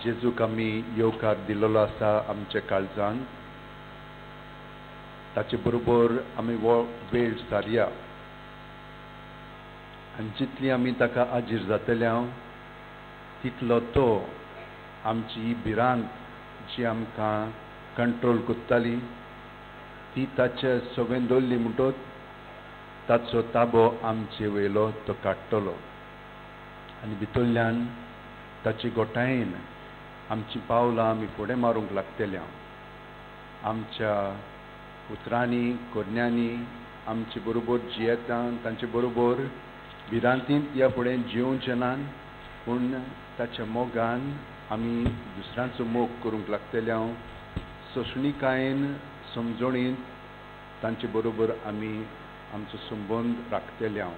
जेजूक आमी येवकार दिल्लो आसा आमच्या काळजान, ताचे बरोबर आमी वेळ सारया आनी जितली आमी ताका आजीर जातले तितलो तो आमची ही भिरांत जी आमकां कंट्रोल करताली ती ताचे सगळें दवरली म्हणटच ताचो ताबो आमचे वयलो तो काडटलो आनी भितरल्यान ताचे गोठायेन आमची पावलां आमी फुडें मारूंक लागतल्या. आमच्या उतरांनी करण्यांनी आमचे बरोबर जियेता तांचे बरोबर भिरांतींत ह्या फुडें जियोवचें ना, पूण ताच्या मोगान आमी दुसऱ्यांचो मोग करूंक लागतल्या. सोंसणीकायेन समजणीन तांचे बरोबर आमी आमचो संबंद राखतल्या.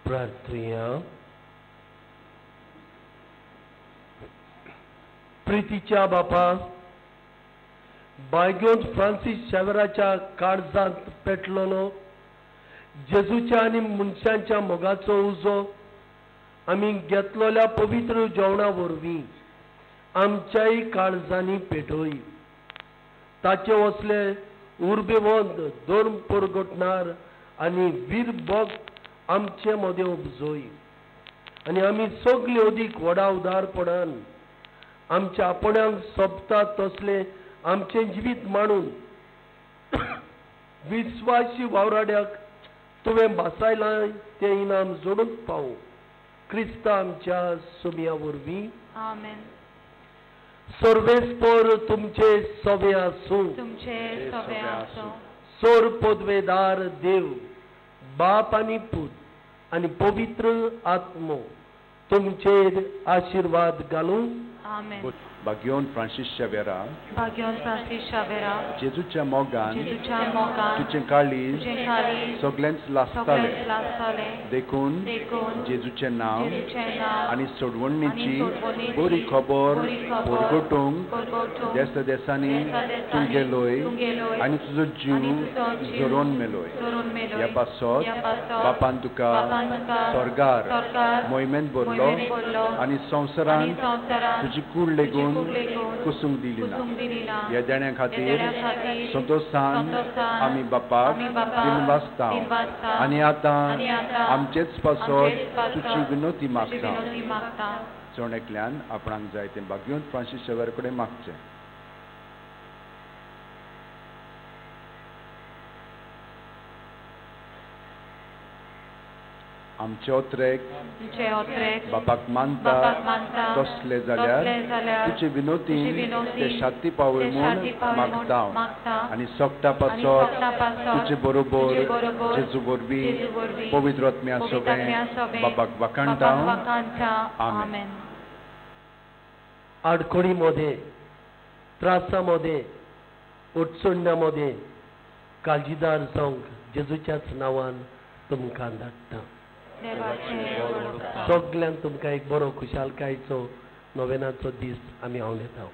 प्रार्थया. प्रितीच्या बापा, बायगोन फ्रांसीस शावेराच्या काळजांत पेटलोलो जेजूच्या आनी मनशांच्या मोगाचो उजो आमी घेतलेल्या पवित्र जेवणा वरवीं आमच्याय काळजांनी पेटोय. ताचे वसले उर्बेवंत धर्म परगटणार आनी वीर भक्त आमचे मदें उपजोय आनी आमी सगळे अदीक व्हडा उदारपणान आमच्या आपणाक सोबता तसलें आमचें जिवीत मांडून विस्वासी वावराड्याक तुवें भासायलां तें इनाम जोडूंक पावूं क्रिस्ता आमच्या सुमया वरवीं. आमेन. सर्वेस्पर तुमचे सवे आसूं. तुमचे सवे आसूं. सोर पदवेदार देव बाप आनी पूत आनी पवित्र आत्मो तुमचेर आशिर्वाद घालूं. आमेन. भाग्योन फ्रांसीस शावेरा, भाग्योन फ्रांसीस शावेरा, जेजूच्या मोगान तुजें तुजें काळीज सगळेंच लासतालें, देखून जेजूचें नांव आनी सोडवणीची बरी खबर परगटूंक देसा देसांनी तूं गेलोय आनी तुजो जीव झरोवन मेलोय. ह्या पासत बापान तुका स्वर्गार मोहिमेंत भरलो आनी संवसारांत तुजी कूड लेगून कुसूंक दिली ना. ह्या देण्या खातीर संतोशान आमी बापाक दिनवासता आनी आतां आमचेच पासत तुजी विनोती मागता. जण एकल्यान आपणाक जाय तें भाग्योन फ्रांसीस शेवर कडेन मागचें. आमचे ओत्रेक बापाक मानता तसले जाल्यार तुजे विनोती ते शांती पावय म्हूण मागता आनी सोगटा पासत तुजे बरोबर जेजू वरवीं पवित्र आत्म्या सगळें बापाक वाखाणटा. आमेन. आडखळी मदें, त्रासा मदें, अडचण्या मदें काळजीदार जावंक जेजूच्याच नांवान तुमकां धाडटा. सगल्यांक तुमकां एक बरो खुशालकायेचो नोवेनाचो दीस आमी हांव येता.